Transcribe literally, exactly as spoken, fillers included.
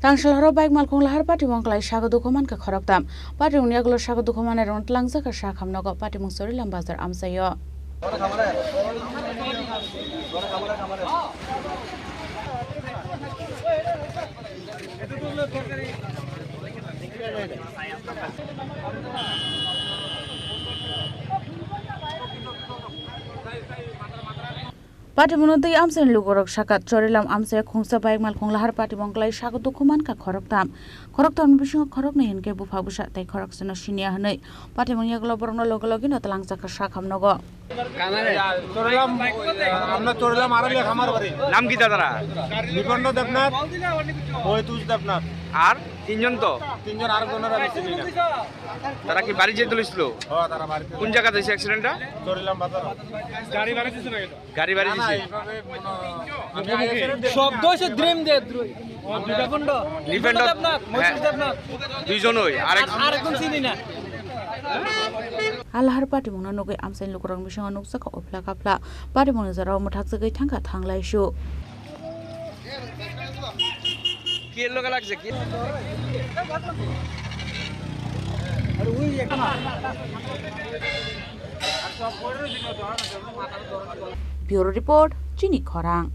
Tangsil horo bike malkhung lahar patimung klai sago dukhu mankha khoroktham. Patimungni yagulo sago dukhu manai rwng tlangjak kha sakham nogo patimung Chorilam bazar amchaio. Patimungno twi amchaini lukurok sakha, Chorilam amchaio khungsa bike malkhung lahar patimung klai sago dukhu mankha khoroktham. Khoroktham ni bisingo khoroknwi hinkhe bupha bwsa tei khoroksano siniya hwnwi patimung yagulo borokno logi logino tlangjak kha sakham nogo. Chorilam, আমরা চরিলাম আড়ালিয়া খামার বাড়ি। নাম কি দাদারা? নিপন্ন দেবনাথ, মহিতুজ দেবনাথ। আর তিনজন তো? তিনজন, আরেকজনের আমি চিনি না। তারা কি বাড়ি যেতে লইছিল? হ্যাঁ, তারা বাড়িতে। কোন জায়গাতে হয়েছে অ্যাক্সিডেন্টটা? চরিলাম বাজার। গাড়ি বাড়ি দিছে না কেন? গাড়ি বাড়ি না, না, দিছে। এইভাবে কোনো, আমি accident দেখি না। শব্দ হচ্ছে ড্রিম দিয়ে দ্রুই। নিপেন্ড। নিপেন্ড দেবনাথ, হ্যাঁ। মহিতুজ দেবনাথ। দুইজনই, আরেক আর, আরেকজন চিনি না। Alahar patimungno nugwi amchaini lukurok bisingo nukjakha uphla kaphla. Patimungni jorao mwthakjagwi thangkha thanglaisu. Bureau Report, Chini Khorang.